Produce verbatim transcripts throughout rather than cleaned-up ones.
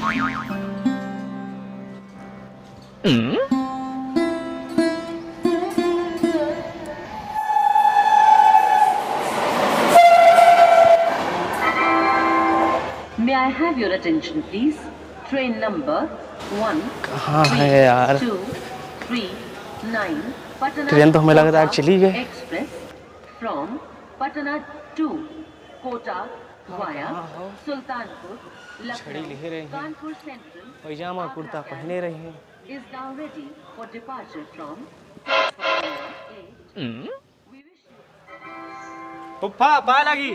May I have your attention, please? Train number one कहाँ है यार? Two three nine, Patna ट्रेन तो हमें लग रहा है Kota चली गई। Express from Patna to Kota via Sualtanpur, छड़ी ले रहे हैं। Kanpur Central, पैजामा कुर्ता पहने रहे हैं। Is now ready for departure from platform number eight. फुफ्फा, पाए लागी।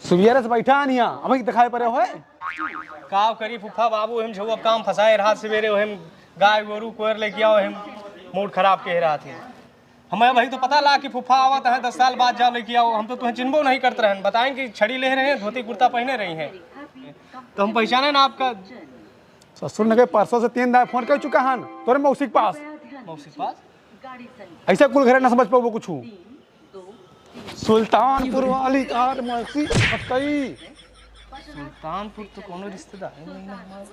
सुबेरे से बैठा हन हियाँ, अबहीं दिखाई परे हो। का करी फुफ्फा, बाबू हम झउआ काम फंसाए रहत सबेरे, हम गाय गोरू कोयर लेके आओ, हम मूड खराब के रहत है। हमें अबहीं तो पता लाग कि फुफ्फा आवत है, दस साल बाद जाओ लेके आओ। हम तो तुहें चिन्हबो नहीं करत रहन, बताएं कि छड़ी ले रहे हैं, धोती कुर्ता पहने रही हैं, तो हम पहचाने ना आपका। ससुर ने कहे, परसों से तीन दाए फोन कर चुका हन तोरे मौसी के पास। मौसी के पास? ऐसे कुल घरे ना समझ पाबो कुछ। सुल्तानपुर वाली कार मौसी अटकई। सुल्तानपुर तो कोनो रिश्तेदार है नहीं ना हमार।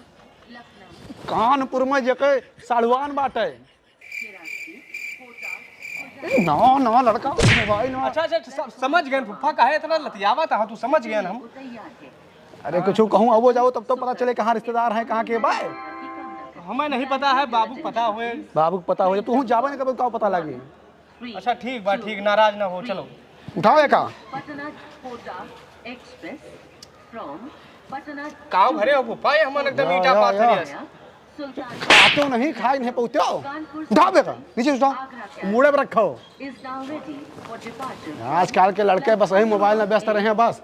कानपुर में जेके साढ़ुआन बाटे। ना, ना, लड़का, मोबाइल ना। अच्छा, अच्छा, सब समझ गए फुफ्फा, काहे इतना लतियावा था, तू समझ गए हम। अरे, कुछ कहूँ, आवो जाओ, तब तो पता चले कहाँ रिश्तेदार हैं, कहाँ के बाय। हमें नहीं पता है, बाबू के पता होए। बाबू के पता होए, तू हूँ जावे ना, कब का पता लागे। अच्छा, ठीक बा, ठीक, नाराज ना हो, चलो। उठाओ एका। Patna Kota Express from Patna काव भरे हो फुफ्फा, ये हमन एकदम या, ईटा या, पाथर या। है। खातो नहीं, खाए नहीं पौते हो। उठाओ बेटा, नीचे उठाओ, मूड़े पर रखो। Is now ready for departure. आजकल के लड़के बस वही मोबाइल में व्यस्त रहे हैं बस।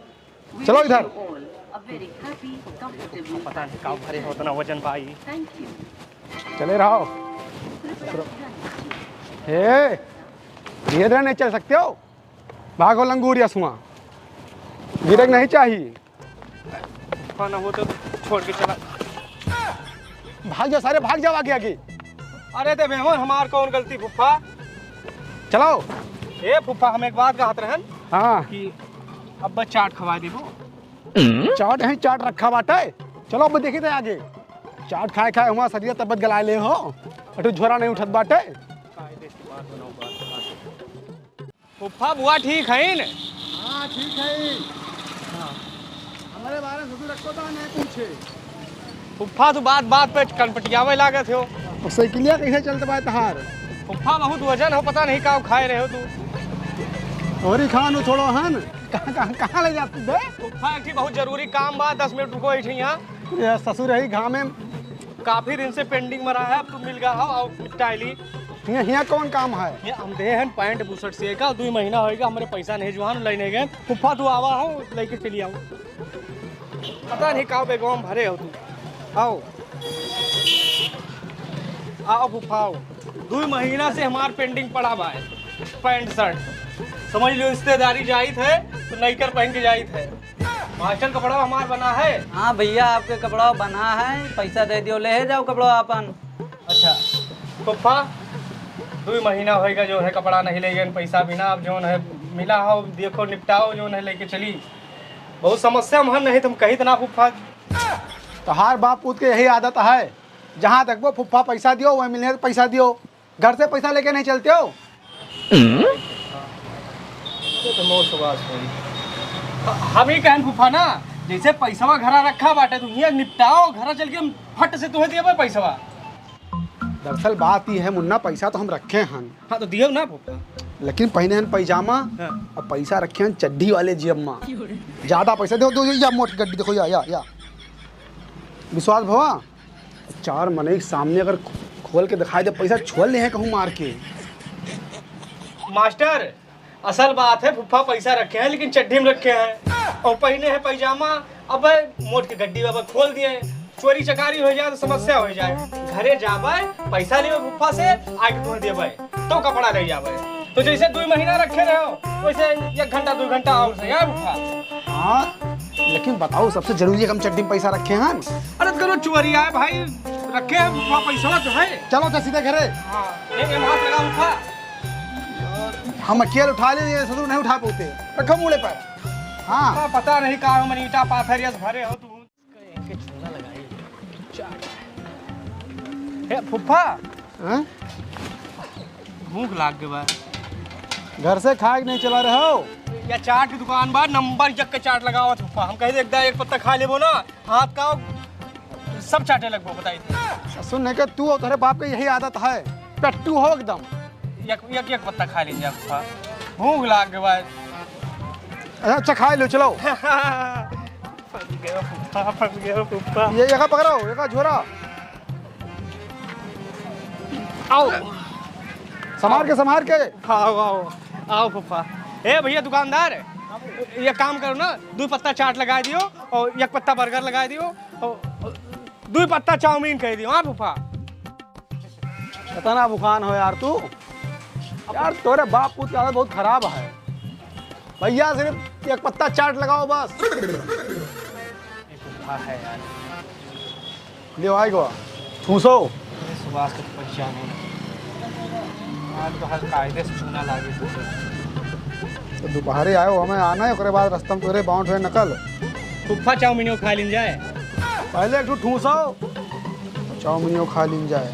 चलो इधर। Wish you all a very happy, comfortable पता नहीं काव भरे हो उतना वजन भाई। Thank you. चले रहो। हे, धीरे धीरे नहीं चल सकते हो? भागो लंगूरिया सुआ, गिरे के नहीं चाहिए। फुफ्फा ना हो तो छोड़ के चला। भाग जाओ सारे, भाग जाओ आगे आगे। अरे दे बेमन, हमार कौन गलती फुफ्फा? चलाओ। ए फुफ्फा, हम एक बात कहत रहन हाँ। कि अब बस चाट खवा देबो। चाट है, चाट रखा बाटे। चलो अब देखी थे आगे। चाट खाए खाए हुआ सरिया तबियत गलाए ले हो, अटू झोरा नहीं उठत बाटे। फुफ्फा बुआ ठीक हईन? हाँ, ठीक हईन। हाँ। हमरे बारे में ससुर एको दाना नहीं पूछे। फुफ्फा, तू बात बात पे कनपटियावे लागत हो। और साइकिलिया कैसे चलत बा तहार? फुफ्फा, बहुत वजन हो, पता नहीं का खाए रहे हो तू। और ही खान हो थोड़ो हन। कहाँ, कहाँ, कहाँ ले जात बे? फुफ्फा, एक ठे बहुत जरूरी काम बा, दस मिनट रुको, ऐसे यहाँ। ये ससुर यही घामे। काफी दिन से pending में रहा है, अब तू मिल गया हो, आओ निपटाई ली। हियाँ, हियाँ कौन काम है? ये हम दे हन पैंट बुशर्ट से का, दुई महीना होइगा, हमरे पैसा नहीं जुआन, लइने गए। फुफ्फा तू आवा हो, लेके चली आओ। पता नहीं का बेगवा में भरे हो तू। आओ। आओ फुफ्फा आओ। दुई महीना से हमार pending पड़ा बा है, पैंट शर्ट। समझ लो रिश्तेदारी जाइत है, तो नईकर पहन के जाइत है। मास्टर कपड़ा हमार बना है। हाँ भैया, आपके कपड़ा बना है, पैसा दे दियो, ले जाओ कपड़ा अपन। अच्छा, फुफ्फा, दुई महीना होइगा जौन है कपड़ा नहीं ले गए, पैसा बिना, अब जौन है मिला हो, देखो निपटाओ, जौन है लेके चली। बहुत समस्या में हन, नहीं तुम कही तो ना फुफ्फा। तोहार बाप पूत के यही आदत है, जहाँ देखबो फुफ्फा पैसा दियो, वहीं मिलने पैसा दियो, घर से पैसा लेके नहीं चलते हो। ये तो मौत सुभाष भाई। ह-, हम ही कहन फूफा ना, जैसे पैसवा घरा रखा बाटे, तू हियाँ निपटाओ, घरा चल के हम फट से तुम्हें देबे पैसवा। दरअसल बात ये है मुन्ना, पैसा तो हम रखे हन। हाँ, तो दियो ना फूफा। लेकिन पहने हन पैजामा हाँ। और पैसा रखे हन चड्ढी वाले जेब में। ज्यादा पैसा दो, दो, या मोट गड्डी देखो, या, या, या। विश्वास भवा, चार मनई के सामने अगर खोल के दिखाई दे, पैसा छोल ले हैं कहूँ मार के। मास्टर, असल बात है, फुफ्फा पैसा रखे हैं, लेकिन चड्ढी में रखे हैं, और पहने हैं पैजामा। अब मोट के गड्डी अब खोल दिए, चोरी चकारी हो जाए तो समस्या हो जाए। घरे जाबे, पैसा लेबे फुफ्फा से, आके तुम्हें देबे, तो कपड़ा ले जाबे। तो जैसे दो महीना रखे रहे हो, वैसे एक घंटा, दो घंटा और से, यार फुफ्फा। हाँ, लेकिन बताओ, सबसे जरूरी है, हम चड्ढी में पैसा रखे हैं। अरे, तो करो चोरी आए भाई, रखे हैं, वहाँ पैसा तो है। चलो, तो सीधे घरे। हाँ, एक, एक हाथ लगा उठा। यार, हम अकेले उठा ले, ये ससुर नहीं उठा पाते। रखो मूड़े पर। हाँ। हाँ, पता नहीं का हो, मन ईटा पाथर यस भरे हो तू। इनके चूना लगाई। हे फुफ्फा। हाँ? भूख लाग गए बा। घर से खाए के नहीं चला रहे हो? या चाट की दुकान बा, नंबर एक के चाट लगावत फुफ्फा। हम कहे एक दा एक पत्ता खा लेबो ना, हाथ का सब चाटे लगबो, बताई दे। सुन नहीं के तू और तेरे बाप के यही आदत है, पेट्टू हो एकदम। एक, एक, एक पत्ता खा लीजिए फुफ्फा, भूख लाग गए बा। अच्छा, अच्छा, खा लो, चलो। फंस गया फुफ्फा, फंस गया फुफ्फा। ये एका पकड़ो, एका झोरा। आओ। संभार के, संभार के। आओ, आओ, आओ फुफ्फा। ए भैया दुकानदार, ये काम करो ना, दो पत्ता चाट लगा दियो और एक पत्ता बर्गर लगा दियो और दो पत्ता चाउमीन कह दियो, हाँ फुफ्फा। इतना भुखान हो यार तू। यार तोरे बाप पूत की आदत बहुत खराब है। भैया सिर्फ एक पत्ता चाट लगाओ बस। ये फुफ्फा है यार। ले आई गो। ठूसो। अरे सुभाष के तो पहचान है। आज तो हर कायदे से चूना लागे। तो दोपहरे आयो, हमें आना है, ओकरे बाद रास्ता में तोरे बाउंड हुए नकल। फुफ्फा चाउमीनियो खा लीन जाए। पहले एक ठो ठूसो, चाउमीनियो खा लीन जाए।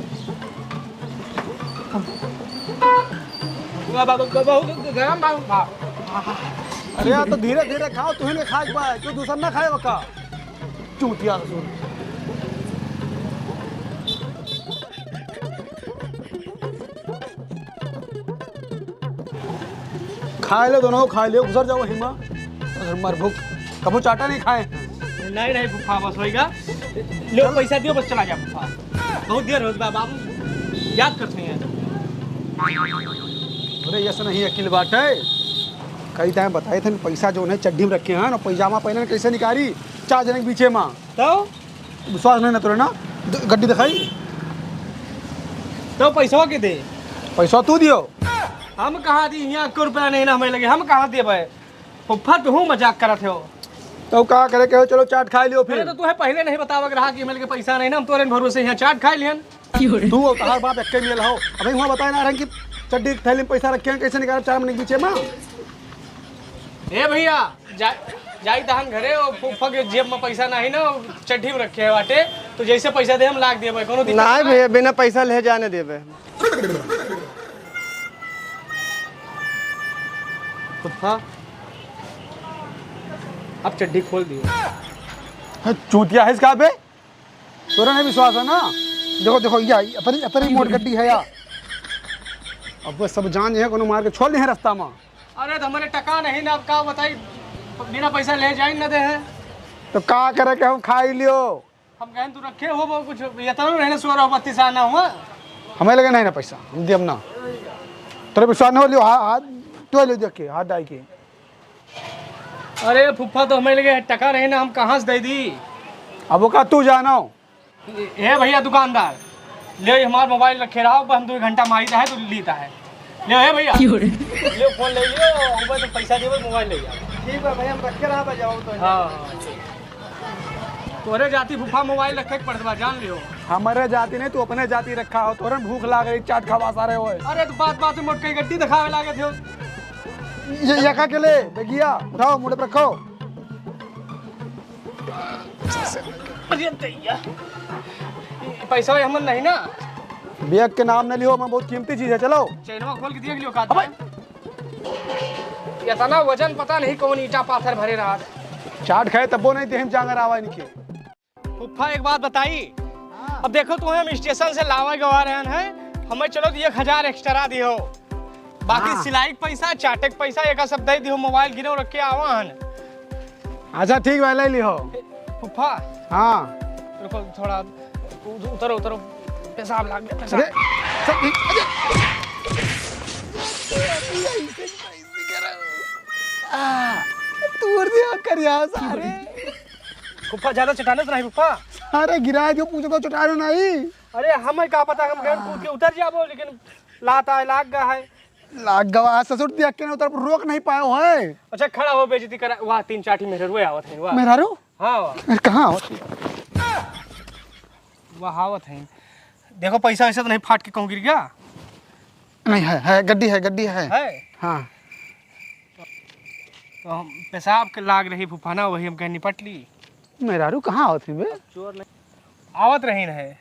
बाबा, बाबा, बहुत गरम बा फुफ्फा। अरे यार, तो धीरे धीरे खाओ, तुही ने खाए के बा, क्यों दूसर ना खाए बका? चूतिया ससुर। खाए लो दोनों, खाए लो, घुसर जाओ हिमा। अगर मर भूख, कबो चाटा नहीं खाए। नहीं, नहीं फुफ्फा, बस होइगा। लो, चल। पैसा दियो, बस चला जा फुफ्फा। बहुत देर होत बा, बाबू याद करते हैं। अरे, ऐसा नहीं अकिल बाटे। कई टाइम बताए थे, पैसा जो है चड्ढी में रखे हैं ना, पैजामा पहने कैसे निकारी चार जने के बीचे में। तो? विश्वास नहीं ना तोरे ना, द-, गड्डी दिखाई। तो पैसवा के दे? पैसवा तू दियो। हम कहाँ दी, यहाँ एको रुपया नहीं ना हमें लगे, हम कहाँ देबे? फुफ्फा, तुहू मजाक करत हो। तो का करे के हो, चलो चाट खाए लियो फिर। अरे तो तुहे पहले नहीं बतावा के रहा कि हमें लगे पैसा नहीं ना, हम तोरे भरोसे यहाँ चाट खाए लिहन। तू और तोहार बाप एक्के मेल हो। अबे हुआँ बताए ना रहन कि चड्डी के थैली में पैसा रखे हैं, कैसे निकाले चार महीने के बीचे में? ए भैया, जा-, जाई तहन घरे, और फुफ्फा के जेब में पैसा नहीं ना, चड्ढी में रखे हैं बाटे, तो जैसे पैसा दे हम लाग देबे, कोनो दिक्कत नाहीं ना? भैया, बिना पैसा ले जाने देबे। फुफ्फा, अब चड्ढी खोल दियो। है, चूतिया है इसका बे। तोरा नहीं विश्वास है ना? देखो, देखो, या, अतरी, अतरी मोट गड्डी है या। अब वो सब जान जे है, कोनो मार के छोड़ दे है रास्ता में। अरे, तो हमारे टका नहीं ना, अब का बताई, बिना पैसा ले जाई ना दे है। तो का करे के हम खाई लियो? हम कहें, तू रखे हो वो कुछ, ये तो रहने सोलह बत्तीस आना हुआ। हमें लगे नहीं ना पैसा, हम दियम ना। तोरे विश्वास नहीं हो लियो, हा-, हाथ, तू लियो देख के, हाथ डाई के। अरे फुफ्फा, तो हमें लगे टका रहे ना, हम कहाँ से दे दी? अब वो का तू जानो? ए भैया दुकानदार, ले हमार मोबाइल रखे रहो, बस हम दो घंटा मारी है तो लीता है। ले हे भैया, क्यों रे? ले फोन ले लियो, ऊपर तो पैसा देबे, मोबाइल ले जाओ। ठीक बा भैया, हम रखे रहा, जाओ तो। हाँ, हाँ, ठीक। तोरे जाति फुफ्फा मोबाइल रखे के पड़त बा, जान लियो। हमरे जाति नहीं, तू अपने जाति रखा हो, तोरे भूख लाग रही, चाट खावा सारे होए। अरे तो बात बात में मोटकई गड्डी दिखावे लागे थे। ये, ये का के ले, बेगिया, उठाओ, मुड़े पर रखो। अरे दैया, ये पैसा हमन नहीं ना। बैग के नाम न लियो, मैं बहुत कीमती चीज है, चलो। चैनवा खोल के देख लियो का अबे। है। इतना वजन पता नहीं कौन ईटा पाथर भरे रहा। चाट खाए तब्बो नहीं देह में जांगर आवा इनके। फुफ्फा एक बात बताई, हाँ। अब देखो तुम्हें हम स्टेशन से लावा गवा रहन है, हमें चलो तो एक हजार एक्स्ट्रा दियो। बाकी हाँ। सिलाई के पैसा, चाटे के पैसा, एका सब दे दियो, मोबाइल गिरो रख के आवा हन। अच्छा ठीक बा, ले लिहो। फुफ्फा। हाँ। रुको थोड़ा, उ-, उतरो, उतरो, पेशाब लाग गया, पेशाब। अरे, सब ठीक, अरे। आ, तोड़ दिया करिया सारे। फुफ्फा ज्यादा चटाने तो नहीं फुफ्फा। अरे गिरा दियो, पूछो तो चटानो नहीं। अरे हमें का पता, हम गए कूद के उतर जाबो, लेकिन लात आए लाग गया है। लाग गवा, ससुर देख के ना उतर, रोक नहीं पायो है। अच्छा, खड़ा हो, बेइज्जती करा। वाह, तीन चार ठी मेहरारू आवत हैं, वाह। मेहरारू? हाँ, वाह। कहाँ आवत हैं? वाह, आवत हैं। देखो, पैसा वैसा तो नहीं फाट के कहूँ गिर गया? नहीं है, है, गड्डी है, गड्डी है। है? हाँ। तो हम पेशाब के लाग रही फूफा ना, वही हम कहे निपट ली। मेहरारू कहाँ आवत रही बे? चोर नहीं। आवत रही है।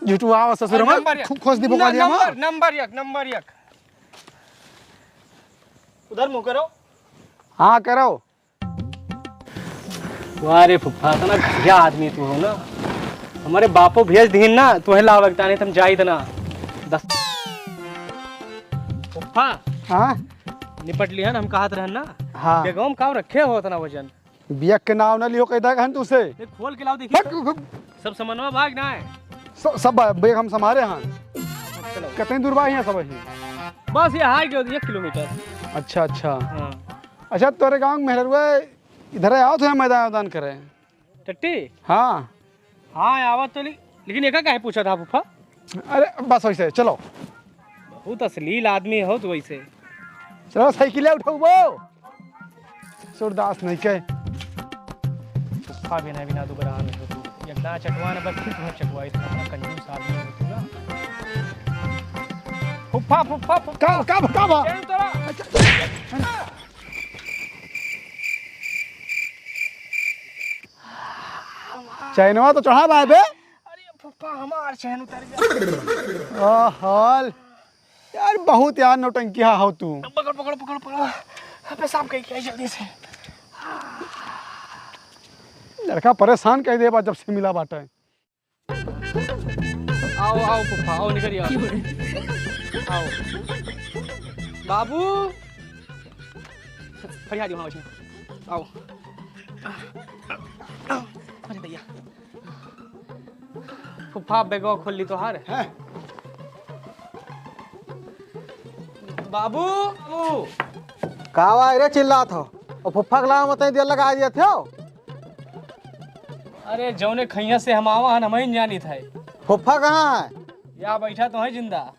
झुठुआवा ससुर अरे में नंबर एक। खो-, खोस दी न-, बकलिया में। नंबर, नंबर एक, नंबर एक। उधर मुँह करो। हाँ, करो। वाह रे फुफ्फा, इतना घटिया आदमी तू हो ना। हमारे बापो भेज दीन ना, तुहे लावे के ताने तुम जाइत ना। दस फुफ्फा, हाँ? निपट लिहन, हम कहत रहन ना। हाँ। बेगवा में काव रखे हो इतना वजन? बियक के नाव न लियो, कह देगा हम तुसे। देख, खोल के लाओ, देखिए। हट, हट। सब समनवा भाग ना है। स-, सब बा-, बैग हम संभारे हाँ। चलो। कितनी दूर बा यहाँ सब ही? बस ये हाई के एक किलोमीटर। अच्छा, अच्छा। हाँ। अच्छा, तोरे गाँव में मेहररुआ इधर आओ तो यहाँ मैदान वैदान करे। टट्टी? हाँ। हाँ, आवत तो ली-, लेकिन एका काहे पूछा था फूफा? अरे, बस वैसे, चलो। बहुत अश्लील आदमी हो तो वैसे। चलो, साइकिल उठाओ वो। सूरदास नहीं के। फुफ्फा बिना, बिना दुबरा में हो तू। एक दाँत चटवा ना, बस फिर तुम्हें चटवाई, इतना कंजूस आदमी हो तू ना। फुफ्फा, फुफ्फा, फुफ्फा। का, का, का बा? चैन तोरा। चैनवा तो चढ़ा बा बे। अरे फुफ्फा, हमार चैन उतर गया। ओह, हाल। यार, बहुत यार नौटंकी हा हो तू। पकड़, पकड़, पकड़, पकड़। पेशाब कहीं किया जल्दी से। लड़का परेशान कर दे बा जब से मिला बाटे। आओ, आओ फुफ्फा, आओ, निकल आओ। आओ। बाबू। फरिया दियो, हाँ, बच्चे। आओ। अरे भैया। फुफ्फा, बैगवा खोल ली तोहार। हैं? बाबू, बाबू। का बा रे चिल्लात हो? और फुफ्फा के लावा मत दिया लगा दिया थे। अरे, जौने खैया से हम आवा हन, हम ही जानी था। फुफ्फा कहाँ है? या बैठा तो है जिंदा।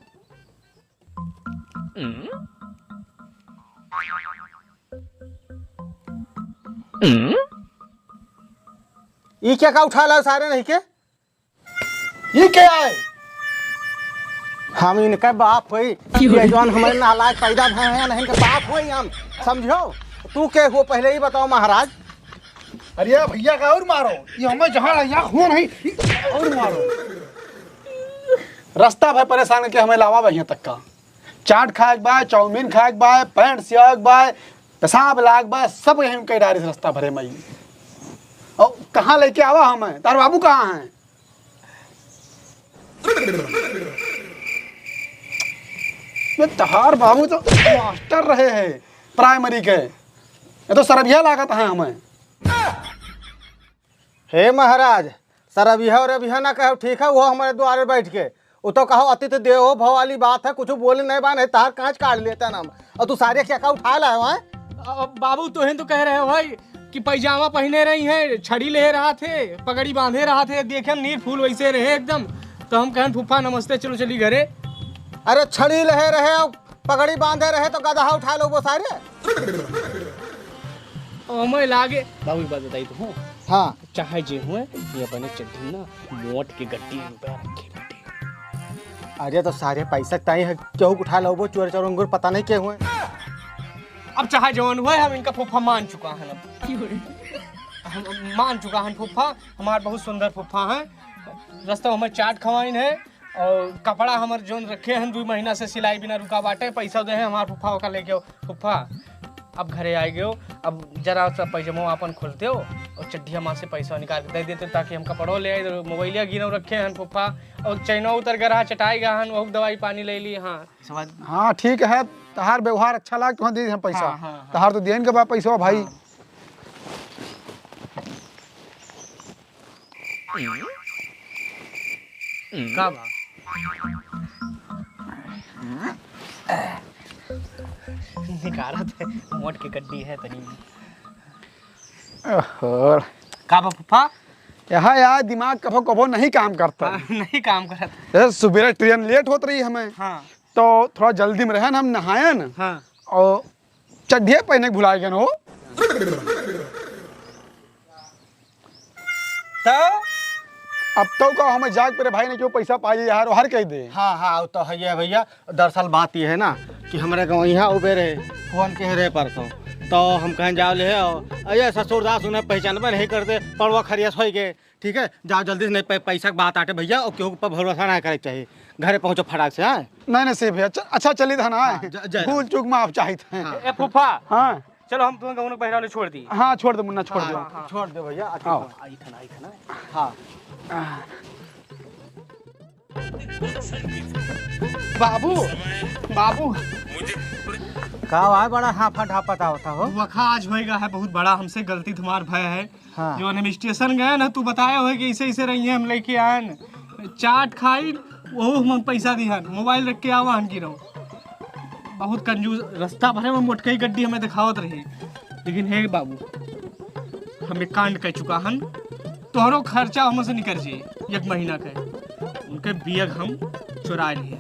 ई क्या का उठा लाओ सारे नहीं के? ई क्या है? हम इनके बाप होई, ये जौन हमारे नालायक पैदा भए हैं, नहीं इनके बाप होई हम, समझो? तू के हो पहले ही बताओ महाराज। अरे भैया का और मारो, ये हमें जहाँ ले जा, हो नहीं, और मारो। रास्ता भर परेशान करके हमें लावा बा यहाँ तक का। चाट खाए के बा, चाउमीन खाए के बा, पैंट सियाए के बा, पेशाब लाग बा, सब यहीं कई डारिस रास्ता भरे मई। और कहाँ लेके आवा हमें? तार बाबू कहाँ हैं? बे, तहार बाबू तो मास्टर रहे हैं प्राइमरी के, ये तो सरबिया लागत है हमें। हे महाराज, सरबिया उरबिया ना कहो, ठीक है, वो हमारे द्वारे बैठ के, वो तो कहो अतिथि देवो भव वाली बात है, कुछ बोले नहीं बा, नहीं तार कांच काट लेते ना हम। और तू सारे क्या का उठा लाए हो, हैं? अब बाबू, तोहें तो कह रहे हो भाई कि पैजामा पहने रही है, छड़ी ले रहा थे, पगड़ी बांधे रहा थे, देखे हम नीर फूल वैसे रहे एकदम। तो हम कहन फूफा नमस्ते, चलो चली घरे। अरे छड़ी ले रहे हो, पगड़ी बांधे रहे तो गदहा उठा लो वो सारे। ओ मैं लागे। बाबू, एक बात बताई तो हूँ। हाँ। चाहे जे हुए, ये अपने चड्ढी ना मोट के गड्डी में रुपया रखे बाटे। अरे तो सारे पैसा ताई है, केहू उठा लो वो चोर चोर अंगूर पता नहीं के हुए। अब चाहे जवन हुए, हम इनका फूफा मान चुका है ना। हम मान चुका है फूफा, हमार बहुत सुंदर फूफा है। रास्ता में हमें चाट खवाइन है और कपड़ा हमर जोन रखे हैं, दू महीना से सिलाई बिना रुका बाटे, पैसा दे हैं हमार फूफा, ओका लेके आओ। फूफा, अब घरे आए गयो, अब जरा सा पैजामा आपन खोलते हो और चड्ढिया माँ से पैसा निकाल के दे देते, ताकि हम कपड़ो ले आए, मोबाइलिया गिनो रखे हैं फूफा, और चैनो उतर गया रहा, चटाई गया हन, वहू दवाई पानी ले ली। हाँ, समझ। हाँ, ठीक है, तहार व्यवहार अच्छा लाग, तुहाँ दे दी हम पैसा। हाँ, हाँ, हाँ। तहार तो देन के बा पैसा भाई। हाँ। का बा? निकारत है, मोट के गड्डी है तनी। ओहो। का बा फूफा? यहाँ यार दिमाग कभो कभो नहीं काम करता। हाँ, नहीं काम करत। जैसे सुबेरे ट्रेन लेट होत रही हमें, हाँ। तो थोड़ा जल्दी में रहन, हम नहायन हाँ। और चड्ढिया पहने के भुला गए हो। तो अब तो का हमें जाग पे रे भाई ने क्यों पैसा पाई यार, हर कह दे। हाँ, हाँ, वो तो है ये भैया। दरअसल बात ये है ना, कि हमरे गाँव यहाँ उबे रहे, फोन के रहे परसों, तो हम कहें जाओ ले आओ। अरे ससुरदास उन्हें पहचानबे नहीं करते, पड़वा खरियस होई के। ठीक है, जाओ जल्दी से, नहीं पै-, पैसा के बात आटे भैया, और केहू पर भरोसा ना करे के चाहिए। घरे पहुँचो फटाक से, हाँ? नहीं, नहीं, सही भैया, च-, अच्छा चली था ना, हाँ, ज-, जय राम। भूल चूक माफ चाहित है। हाँ। ए फूफा, हाँ। चलो हम तुम्हें गौनक बहिरावले छोड़ दी। हाँ, छोड़ दो मुन्ना, छोड़ हाँ, दो। हाँ, छोड़ दो भैया, अच्छी आओ। बात। आई था ना, आई था ना। हाँ। बाबू, बाबू। का हुआ है, बड़ा हाफा ढापत आवता हो? वखा आज होएगा है बहुत बड़ा, हमसे गलती तुम्हार भय है। हाँ। जो हम स्टेशन गए ना, तू बताए हो कि इसे इसे रही है, हम लेके आए न। चाट खाई, वो हम पैसा दिहन, मोबाइल रख के आवा हन की रहो। बहुत कंजूस, रास्ता भरे में मोटकई गड्डी हमें दिखावत रही। लेकिन हे बाबू, हम एक कांड कर चुका हन, तोहरो खर्चा हमसे निकल जाए एक महीना के। उनके बियग हम चुरा लिए।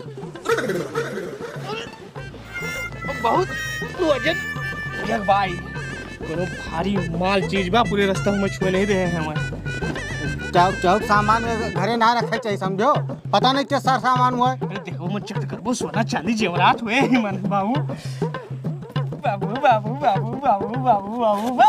बहुत वजन बियग भाई, कोनो भारी माल चीज बा, पूरे रास्ता में छुए नहीं रहे हैं हमें। चौक चौक सामान घरे ना रखे चाहिए, समझो। पता नहीं के सर सामान हुआ है। अरे देखो, मैं चेक करबो, सोना चांदी जेवरात हुए ही मन बाबू। बाबू, बाबू, बाबू।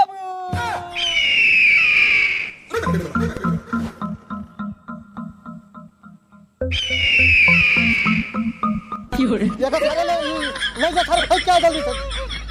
ये तो सारे ले, ले जा, सारे फेंक के आ जल्दी से।